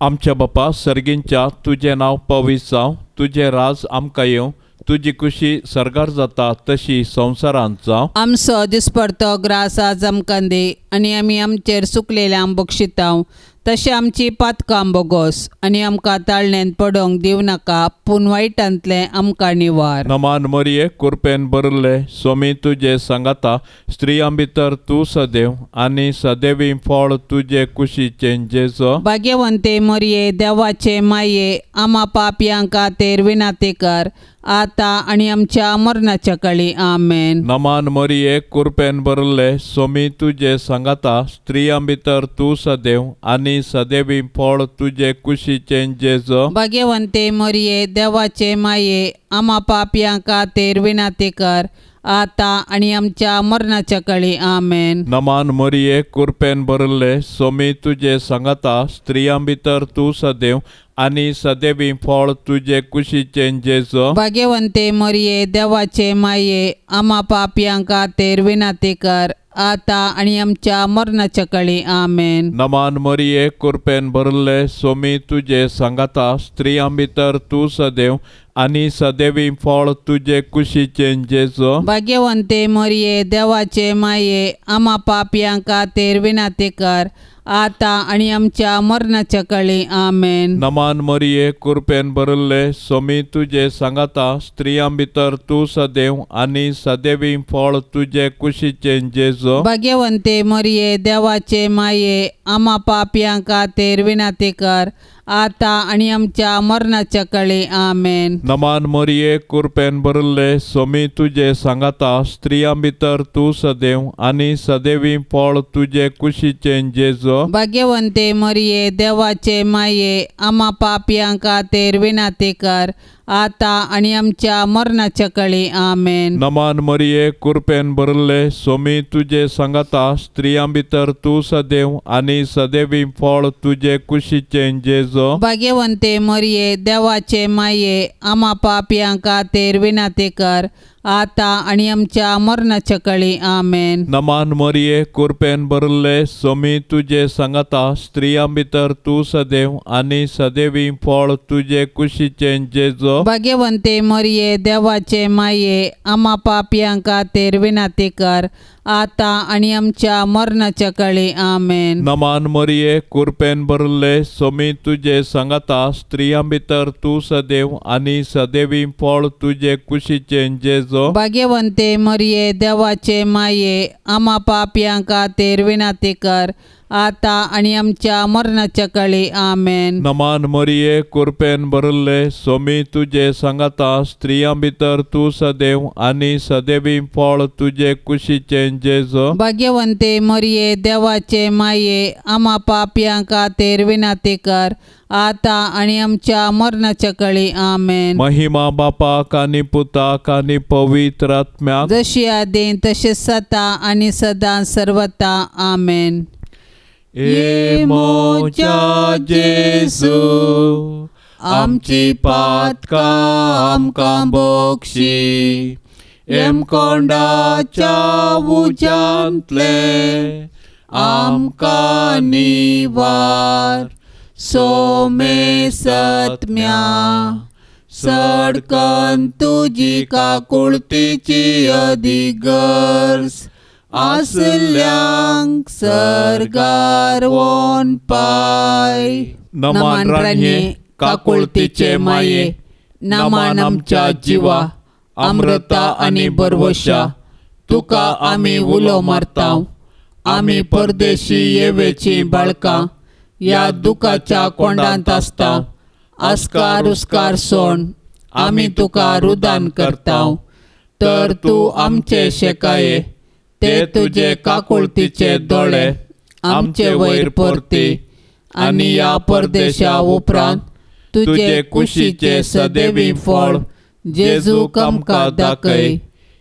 आमच्या बापा सर्गींच्या, तुजें नांव पवित्र जावं, तुजें राज आमकां येवं, तुजी खुशी सर्गार जाता तशी संवसारांत जावं. आमचो दिसपडतो ग्रास आज आमकां दी आनी आमी आमचेर सुकलेल्यांक बक्षितांव तशें आमची पातकां बोगोस आनी आमकां ताळण्यांत पडोवंक दिवं नाका, पूण वायटांतलें आमकां निवार. नमान मरिये, कुरपेन भरिल्ले, स्वामी तुजे सांगाता, स्त्रियां भितर तूं सदैव आनी सदैवी फळ तुजे कुशीचें जेजो. भाग्यवंते मरिये, देवाचे माये, आमा पापयां खातीर विनंती कर, आतां आनी आमच्या मरणाच्या काळी. आमेन. नमान मरिये, कुरपेन भरिल्ले, स्वामी तुजे सांगाता, स्त्रियां भितर तूं सदैव आनी सदैवी फळ तुजे कुशीचें जेजो. भाग्यवंते मरिये, देवाचे माये, आमा पापयां खातीर विनंती कर, आतां आनी आमच्या मरणाच्या काळी. आमेन. नमान मरिये, कुरपेन भरिल्ले, स्वामी तुजे सांगाता, स्त्रियां भितर तूं सदैव आनी सदैवी फळ तुजे कुशीचें जेजो. भाग्यवंते मरिये, देवाचे माये, आमा पापयां खातीर विनंती कर, आतां आनी आमच्या मरणाच्या काळी. आमेन. नमान मरिये, कुरपेन भरिल्ले, स्वामी तुजे सांगाता, स्त्रियां भितर तूं सदैव आनी सदैवी फळ तुजे कुशीचें जेजो. भाग्यवंते मरिये, देवाचे माये, आमा पापयां खातीर विनंती कर, आतां आनी आमच्या मरणाच्या काळी. आमेन. नमान मरिये, कुरपेन भरिल्ले, स्वामी तुजे सांगाता, स्त्रियां भितर तूं सदैव आनी सदैवी फळ तुजे कुशीचें जेजो. भाग्यवंते मरिये, देवाचे माये, आमा पापयां खातीर विनंती कर, आतां आनी आमच्या मरणाच्या काळी. आमेन. नमान मरिये, कुरपेन भरिल्ले, स्वामी तुजे सांगाता, स्त्रियां भितर तूं सदैव आनी सदैवी फळ तुजे कुशीचें जेजो. भाग्यवंते मरिये, देवाचे माये, आमा पापयां खातीर विनंती कर, आतां आनी आमच्या मरणाच्या कळी. आमेन. नमान मरिये, कुरपेन भरले, सोमी तुजे सांगाता, स्त्रियां भितर तूं सदैव आनी सदैवी फळ तुजे कुशीचें जेजो. भाग्यवंते मरिये, देवाचे माये, आमा पापयां खातीर विनंती कर, आतां आनी आमच्या मरणाच्या कळी. आमेन. नमान मरिये, कुरपेन भरले, सोमी तुजे सांगाता, स्त्रियां भितर तूं सदैव आनी सदैवी फळ तुजे कुशीचें जेजो. भाग्यवंते मरिये, देवाचे माये, आमा पापयां खातीर विनंती कर, आतां आनी आमच्या मरणाच्या कळी. आमेन. नमान मरिये, कुरपेन भरले, सोमी तुजे सांगाता, स्त्रियां भितर तूं सदैव आनी सदैवी फळ तुजे कुशीचें जेजो. भाग्यवंते मरिये, देवाचे माये, आमा पापयां खातीर विनंती कर, आतां आनी आमच्या मरणाच्या कळी. आमेन. नमान मरिये, कुरपेन भरले, सोमी तुजे सांगाता, स्त्रियां भितर तूं सदैव आनी सदैवी फळ तुजे कुशीचें जेजो. भाग्यवंते मरिये, देवाचे माये, आमा पापयां खातीर विनंती कर, आतां आनी आमच्या मरणाच्या कळी. आमेन. महिमा बापाक आनी पुताक आनी पवित्र आत्म्याक, जशी आदी तशी सता आनी सदां सर्वता. आमेन. ए मोजा जेजू, आमची पातकां आमकां बोक्षी, एमकोंडाच्या उज्यांतले आमकां निवार, सोमे सत्म्या सडकन तुजी काकुळतीची अधिगर्ज आसल्यांक सर्गार वोन पाय. नमान राणये, काकुळतीचे माये, नमान आमच्या जिवा, अमृता आनी बरवशा, तुका आमी उलो मारता. आमी परदेशी येवेची बाळकां ह्या दुखाच्या कोंडांत आसता. आस्कार उस्कार सोण आमी तुका रुदान करता, तर तूं आमचे शेकाये ते तुजे काकुळतीचे दोळे आमचे वयर परती आनी ह्या परदेशा उपरांत तुजे कुशीचे सदैवी फळ जेजूक आमकां दाखय.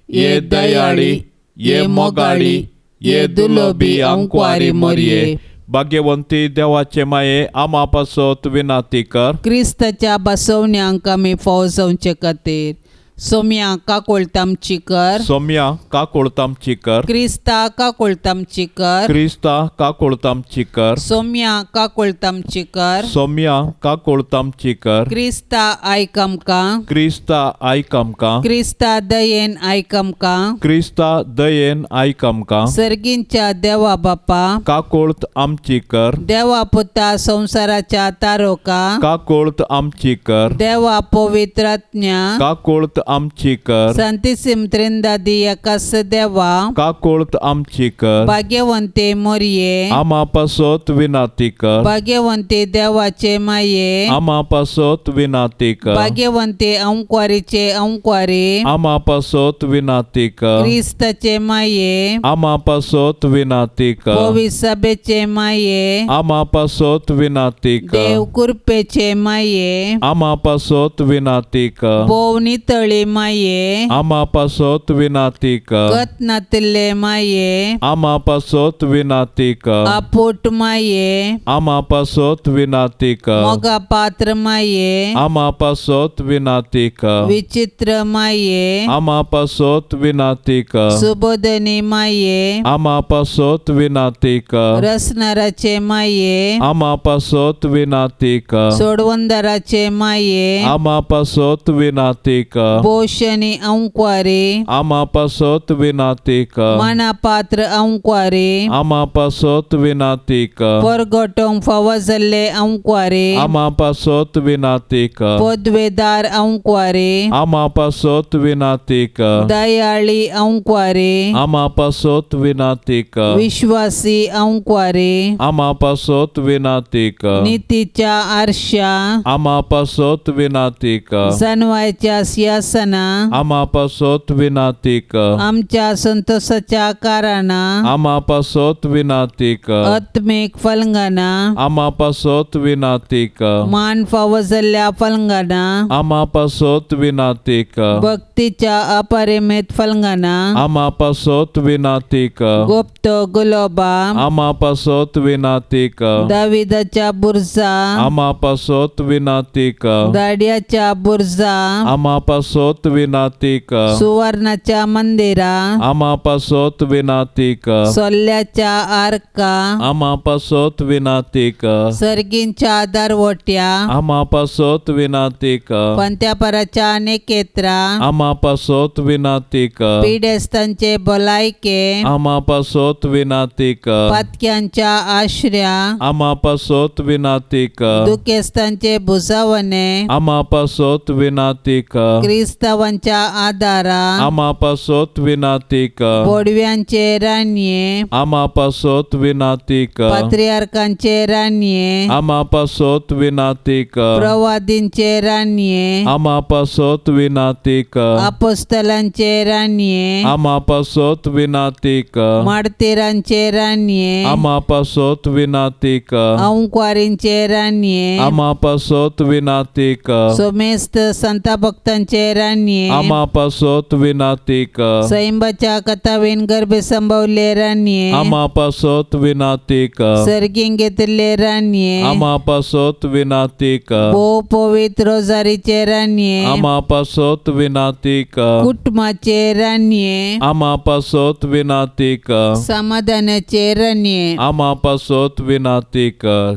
ये दयाळी, ये मोगाळी, ये दुलोबी अंकवारी मरये, भाग्यवंती देवाचे माये, आमा पासत विनाती कर. क्रिस्ताच्या बसवण्यांक आमी फाव जावचे खातीर सोम्या काकुळतामची कर. सोम्या काकुळतामची कर. क्रिस्ता काकुळतामची कर. क्रिस्ता काकुळतामची कर. सोम्या काकुळतामची कर. सोम्या काकुळतामची कर. क्रिस्ता आयक आमकां. क्रिस्ता आयक आमकां. क्रिस्ता दयेन आयक आमकां. क्रिस्ता दयेन आयक आमकां. सर्गींच्या देवा बापा, काकुळत आमची कर. देवा पुता संवसाराच्या तारोका, काकुळत आमची कर. देवा पवित्रात्म्या, काकुळत आमची कर. संतिसिम त्रिंदादी एकास देवा, काकुळत आमची कर. भाग्यवंते मोरये, आमा पासत विनाती कर. भाग्यवंते देवाचे माये, आमा पासत विनाती कर. भाग्यवंते अंकवारीचे अंकवारी, आमा पासत विनाती कर. क्रिस्ताचे माये, आमा पासत विनाती कर. पवित्र सभेचे माये, आमा पासत विनाती कर. देव कृपेचे माये, आमा पासत विनाती कर. भोव नितळी माये, आमा पासत विनाती कर. गत नातिल्ले माये, आमा पासत विनाती कर. आपोट माये, आमा पासत विनाती कर. मोगा पात्र माये, आमा पासत विनाती कर. विचित्र माये, आमा पासत विनाती कर. सुबोधनी माये, आमा पासत विनाती कर. रसनाराचे माये, आमा पासत विनाती कर. सोडवंदराचे माये, आमा पासत विनाती कर. पोषणी अंकवारी, आमा पासत विनाती कर. मना पात्र अंकवारी, आमा पासत विनाती कर. परगटोंक फावो जाल्ले अंकवारी, आमा पासत विनाती कर. पदवेदार अंकवारी, आमा पासत विनाती कर. दयाळी अंकवारी, आमा पासत विनाती कर. विश्वासी अंकवारी, आमा पासत विनाती कर. नितीच्या आरशा, आमा पासत विनाती कर. जनवायच्या सिंहासनाच्या आसना आमा पासत विनाती कर। आमच्या संतोषाच्या कारणां आमा पासत विनाती कर। आत्मीक फलंगाना आमा पासत विनाती कर। मान फावो जाल्ल्या फलंगाना आमा पासत विनाती कर। भक्तीच्या अपरिमित फलंगाना आमा पासत विनाती कर। गुप्त गुलोबा आमा पासत विनाती कर। दाविदाच्या बुरजा आमा पासत विनाती कर। दाड्याच्या बुरजा आमा पासत विनाती कर। सुवर्णाच्या मंदिरा आमा पासत विनाती कर। सोल्ल्याच्या आर्का आमा पासत विनाती कर। सर्गींच्या दरवट्या आमा पासत विनाती कर। पंत्यापराच्या निकेत्रा आमा पासत विनाती कर। पिडेस्तांचे भलायके आमा पासत विनाती कर। पातक्यांच्या आश्र्या आमा पासत विनाती कर। दुखेस्तांचे भुजावणे आमा पासत विनाती कर। क्रिस्तावांच्या आदारा आमा पासत विनाती कर। बोडव्यांचे राणये आमा पासत विनाती कर। पात्रियार्कांचे राणये आमा पासत विनाती कर। प्रवादींचे राणये आमा पासत विनाती कर। अपोस्तलांचे राणये आमा पासत विनाती कर। मार्तीरांचे राणये आमा पासत विनाती कर। अंकुवारींचे राणये आमा पासत विनाती कर। सोमेस्त संता भक्तांचे राणये आमा पासत विनाती कर। सैंबाच्या कथावेन गर्भे संभवले राणये आमा पासत विनाती कर। सर्गीन घेतिल्ले राणये आमा पासत विनाती कर। भोव पवित्र रोजारीचे राणये आमा पासत विनाती कर। कुटुंबाचे राणये आमा पासत विनाती कर। समाधानाचे राणये आमा पासत विनाती कर।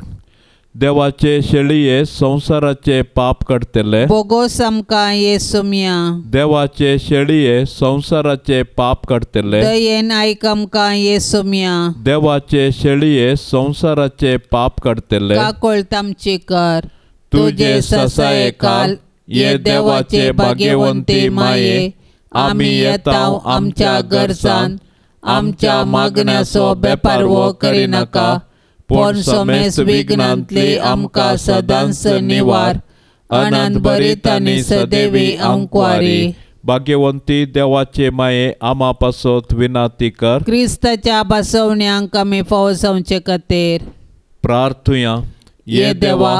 देवाचे शेळये संवसाराचे पाप काडटले बोगोस आमकां येसुम्या देवाचे शेळये संवसाराचे पाप काडटले दयेन आयक आमकां येसुम्या देवाचे शेळये संवसाराचे पाप काडटले काकोळत आमची कर। तुजे ससाये खाल ये देवाचे भाग्यवंती माये आमी येता आमच्या गरजान आमच्या मागण्याचो बेपारवो करिनाका पूण समेस्त विघ्नांतली आमकां सदांच निवार। अनंत भरीत आनी सदैवी अंकवारी भाग्यवंती देवाचे माये आमा पासत विनाती कर। क्रिस्ताच्या बसवण्यांक आमी फावो जावचे खातीर प्रार्थुया। ये देवा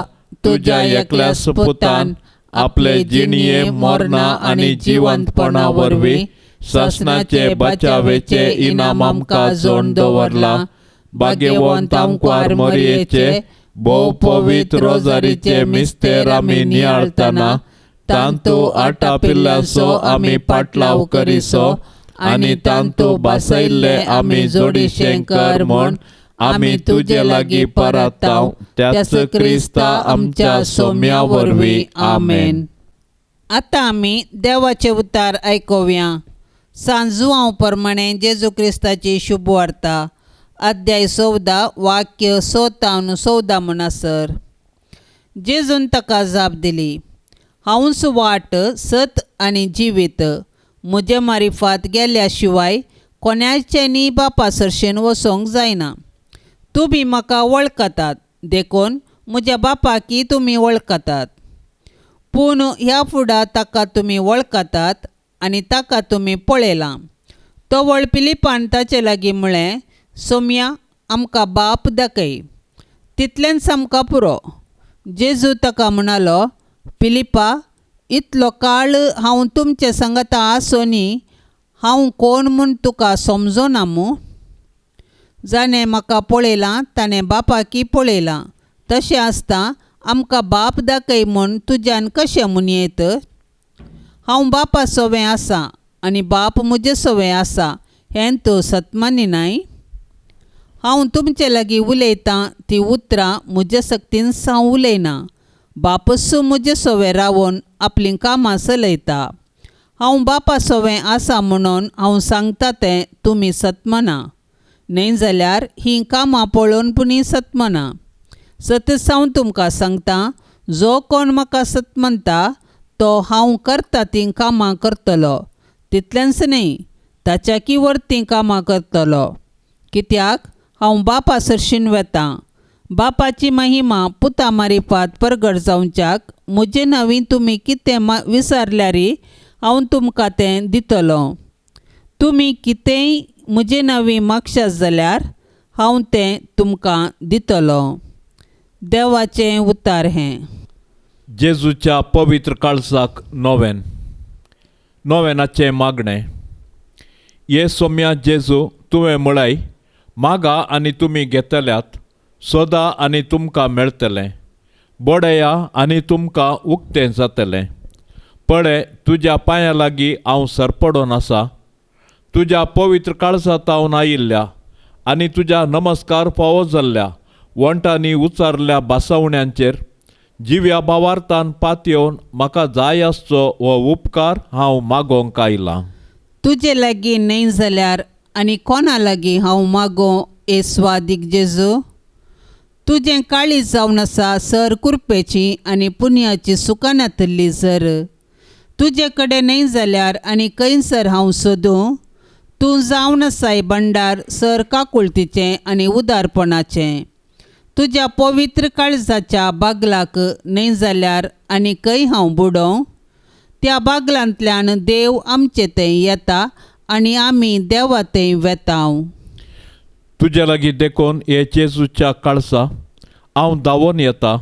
तुज्या एकल्या सुपुतान आपले जिणये मरणा आनी जिवंतपणा वरवीं सासणाचे बचावेचे इनाम आमकां जोडून दवरला। भाग्यवंत आमकार मरयेचे भोव पवित्र रोजारीचे मिस्तेर आमी नियाळतना तांतू आटापिल्ल्याचो आमी पाटलाव करिसो आनी तांतू बसयल्ले आमी जोडीशें कर म्हूण आमी तुजे लागीं परताव त्याच क्रिस्ता आमच्या सोम्या वरवीं आमेन। आतां आमी देवाचे उतार आयकुया। सांजुआंव प्रमाणे जेजू क्रिस्ताची शुभवार्ता अध्याय 14 वाक्य 6-14 म्हणसर जेजून ताका जाप दिली, हांवूच वाट सत आनी जिवीत, म्हजे मारिफात गेल्या शिवाय कोणाचेनी बापा सरशेन वचोंक जायना। तुमी म्हाका वळखतात देखून म्हज्या बापाकी तुमी वळखतात, पूण ह्या फुडां ताका तुमी वळखतात आनी ताका तुमी पळयलां। तवळ पिलिपान ताचे लागीं म्हळें, सोम्या आमकां बाप दाखय, तितलेंच आमकां पुरो। जेजू ताका म्हणालो, पिलिपा, इतलो काळ हांव तुमचे सांगाता आसोनी हांव कोण म्हूण तुका समजोना मू? जाणें म्हाका पळयलां ताणें बापाकी पळयलां, तशें आसता आमकां बाप दाखय म्हूण तुज्यान कशें म्हूण येत? हांव बापा सवें आसा आनी बाप म्हजे सवें आसा हें तूं सतमानिनाय? हांव तुमचे लागीं उलयतां ती उतरां म्हज्या सक्तीन हांव उलयना, बापसूच म्हजे सवें रावन आपलीं कामां चलयता। हांव बापा सवें आसा म्हणून हांव सांगता तें तुमी सतमना, न्हय जाल्यार हीं कामां पळोवन पुणी सतमना। सतच हांव तुमकां सांगता, जो कोण म्हाका सतमनता तो हांव करता तीं कामां करतलो, तितलेंच न्हय ताच्याकी वरतीं कामां करतलो। कित्याक हांव बापा सरशीन वेतां। बापाची महिमा पुता मारिफात परगट जावच्याक म्हजे नांवी तुमी कितें विचारल्यारी हांव तुमकां तें दितलो. तुमी कितेंय म्हजे नांवी मागशात जाल्यार हांव तें तुमकां दितलो. देवाचें उतार हें. जेजूच्या पवित्र काळजाक नोवेन. नोवेनाचें मागणें. ये सोम्या जेजू, तुवें म्हळाय, मागा आनी तुमी घेतल्यात, सोदा आनी तुमकां मेळटलें, बडया आनी तुमकां उक्तें जातलें. पळय, तुज्या पांयां लागीं हांव सरपडोन आसा. तुज्या पवित्र काळजांत आयिल्ल्या आनी तुज्या नमस्कार फावो जाल्ल्या वंटांनी उचारल्या बासावण्यांचेर जिव्या भावार्थान पातयेवन म्हाका जाय आसचो हो उपकार हांव मागोवंक आयलां. तुजे लागीं न्हय जाल्यार आनी कोणा लागीं हांव मागों ए स्वादीक जेजू? तुजें काळीज जावन आसा सर कुरपेची आनी पुनयाची सुकानातल्ली जर. तुजे कडेन न्हय जाल्यार आनी खंयसर हांव सोदूं? तूं जावन आसाय भंडार सर काकुळतीचें आनी उदारपणाचें. तुज्या पवित्र काळजाच्या बागलाक न्हय जाल्यार आनी खंय हांव बुडोवं? त्या बागलांतल्यान देव आमचे थंय येता आनी आमी देवा थंय वेता. तुजे लागीं देखून हे जेजूच्या काळसा हांव धांवून येता.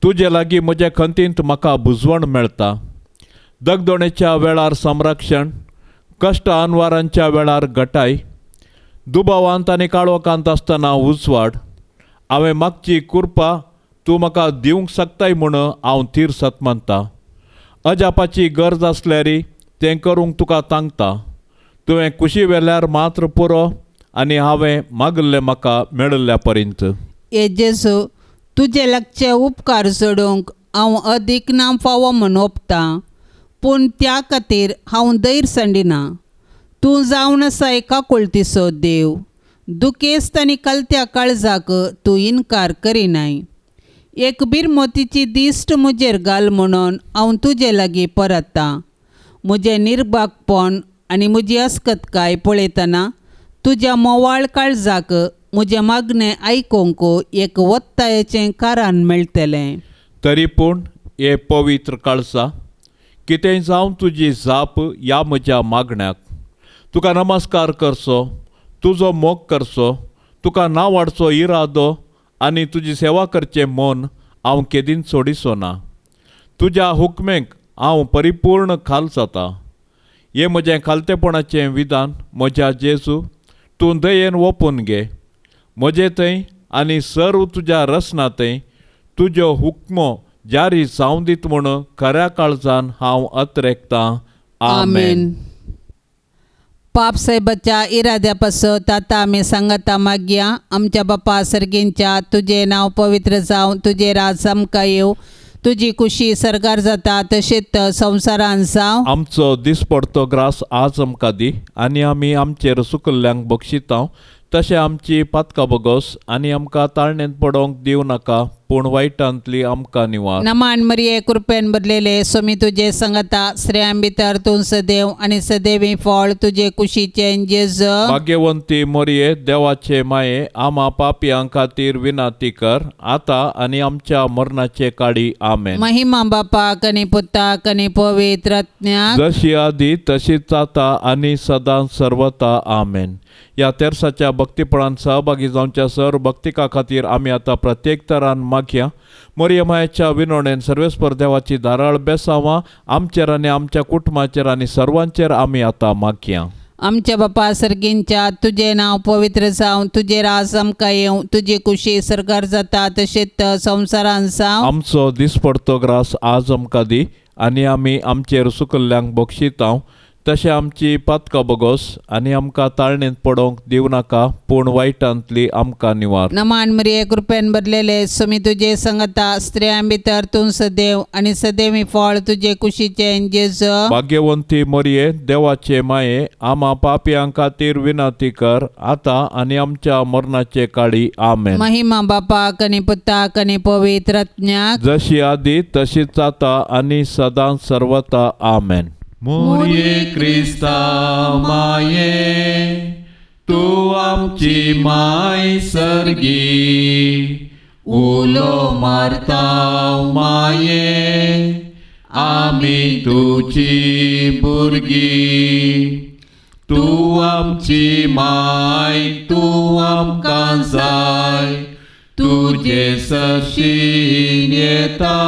तुजे लागीं म्हज्या खंतींत म्हाका बुजवण मेळटा. दगदोणेच्या वेळार संरक्षण, कश्ट अनवारांच्या वेळार गटाय, दुबावांत आनी काळोखांत आसतना उजवाड. हांवें मागची कुरपा तूं म्हाका दिवंक शकताय म्हूण हांव थीर सत मानता. अजापाची गरज आसल्यार तें करूंक तुका तांकता. तुवें कुशी वेल्यार मात्र पुरो आनी हांवें मागिल्लें म्हाका मेळिल्ल्या पर्यंत. हे जेजू, तुजे लागचे उपकार जोडूंक हांव अदीक ना फावो म्हूण ओपतां, पूण त्या खातीर हांव धैर्य सांडिना. तूं जावन आसाय काकुळतीचो देव. दुखेस्त आनी कलत्या काळजाक तूं इनकार करिनाय. एक बिरमोतीची दिश्ट म्हजेर घाल म्हणून हांव तुजे लागीं परततां. म्हजें निर्भागपण आनी म्हजी अस्कतकाय पळयतना तुज्या मोवाळ काळजाक म्हजें मागणें आयकूंक एक वत्तायेचें कारण मेळटलें. तरी पूण हे पवित्र काळजा, कितेंय जावं तुजी जाप ह्या म्हज्या मागण्याक. तुका नमस्कार करचो, तुजो मोग करचो, तुका नांव वाडचो इरादो आनी तुजी सेवा करचें मन हांव केदींच सोडिचो ना. तुज्या हुकमेक हांव परिपूर्ण खाल जाता. हें म्हजें खालतेपणाचें विधान म्हज्या जेजू, तूं दयेन ओपून घे. म्हजे थंय आनी सर्व तुज्या रसना थंय तुज्यो हुकमो जारी जावं दीत म्हूण खऱ्या काळजान हांव अत्रेकतां. आमेन. पाप साहेबाच्या इराद्या पासत आतां आमी सांगता मागया. आमच्या बापा सर्गींच्या, तुजें नांव पवित्र जावं, तुजें राज आमकां येवं, तुजी कुशी सरकार जाता तशेंच संवसारान जावं. आमचो दिसपडतो ग्रास आज आमकां दी आनी आमी आमचेर सुकल्ल्यांक बक्षितांव तशें आमची पातकां बगोस आनी आमकां ताळणेंत पडोवंक दिवं नाका, पूण वायटांतली आमकां निवार. नमान मरिये, कृपेन भरलेले, स्वामी तुजे संगता, स्त्रियां भितर तूं सदैव आनी सदैवी फळ तुजे कुशीचें जेजू. भाग्यवंती मरिये, देवाचे माये, आमा पापयां खातीर विनंती कर आतां आनी आमच्या मरणाचे काळी. आमेन. महिमा बापाक आनी पुताक आनी पवित्र आत्म्याक, जशी आदी तशीच आतां आनी सदां सर्वता. आमेन. ह्या तेरसाच्या भक्तीपणान सहभागी जावच्या सर्व भक्तिका खातीर आमी आतां प्रत्येक तरान मागया. मरिया मायेच्या विनोणेन सर्वेस्पर देवाची धाराळ बेसांवां आमचेर आनी आमच्या कुटुंबाचेर आनी सर्वांचेर आमी आतां मागया. आमच्या बापा सर्गींच्या, तुजें नांव पवित्र जावं, तुजें राज आमकां येवं, तुजी कुशी सरकार जाता तशेंच संवसारान जावं. आमचो दिसपडतो ग्रास आज आमकां दी आनी आमी आमचेर सुकल्ल्यांक बक्षितांव तशें आमची पातकां बगोस आनी आमकां ताळणेंत पडोवंक दिवं नाका, पूण वायटांतली आमकां निवार. नमान मरिये, कृपेन भरलेले, स्वामी तुजे संगता, स्त्रियां भितर तूं सदैव आनी सदैवी फळ तुजे कुशीचें जेजू. भाग्यवंती मरिये, देवाचे माये, आमा पापयां खातीर विनंती कर आतां आनी आमच्या मरणाचे काळी. आमेन. महिमा बापाक आनी पुताक आनी पवित्र आत्म्याक, जशी आदी तशीच आतां आनी सदां सर्वता. आमेन. मोरये क्रिस्ता माये, तूं आमची माय सर्गी, उलो मारता माये, आमी तुजी भुरगीं. तूं आमची माय, तूं आमकां जाय, तुजे सरशीं येता.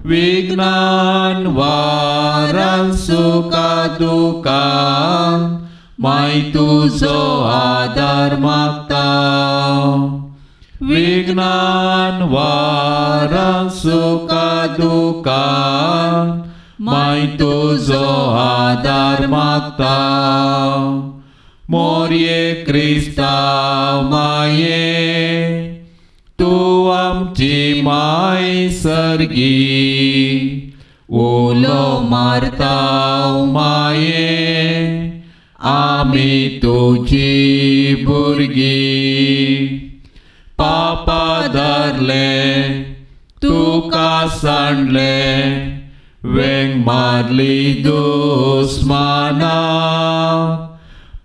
विघ्नान वारान सुखा दुखान माय तुजो आदार मागता. विघ्नान वारान सुखा दुखान माय तुजो आदार मागता. मोरये क्रिस्ता माये, तूं आमची माय सर्गी, उलो मारता माये, आमी तुजी भुरगीं. पापा धरले तुका सांडले, वेंग मारली दुस्माना,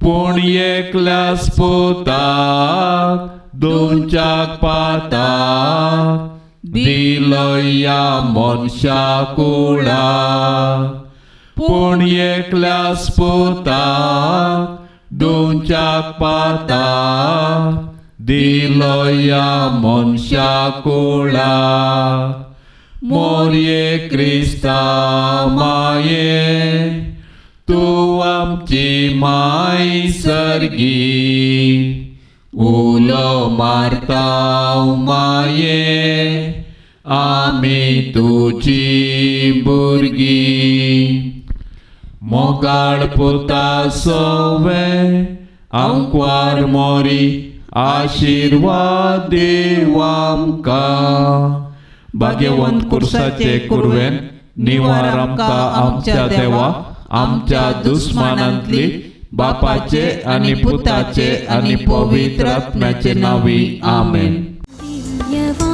पूण एकल्याच पुताक दोनच्याक पाताक दिलो ह्या मनशा कुळाक. पूण एकल्याच पुताक दोनच्याक पाताक दिलो ह्या मनशा कुळाक. मोरये क्रिस्ता माये, तूं आमची माय सर्गी, उलो मारता माये, आमी तुजी भुरगीं. मोगाळ पुता सोवे आंकवार मोरी, आशिर्वाद देव आमकां. भाग्यवंत कुर्साचे कुरवेन निवार आमकां आमच्या देवा, आमच्या दुस्मानांतली, बापाचे आनी पुताचे आनी पवित्र आत्म्याचे नांवी. आमेन. दिव्यवाणी.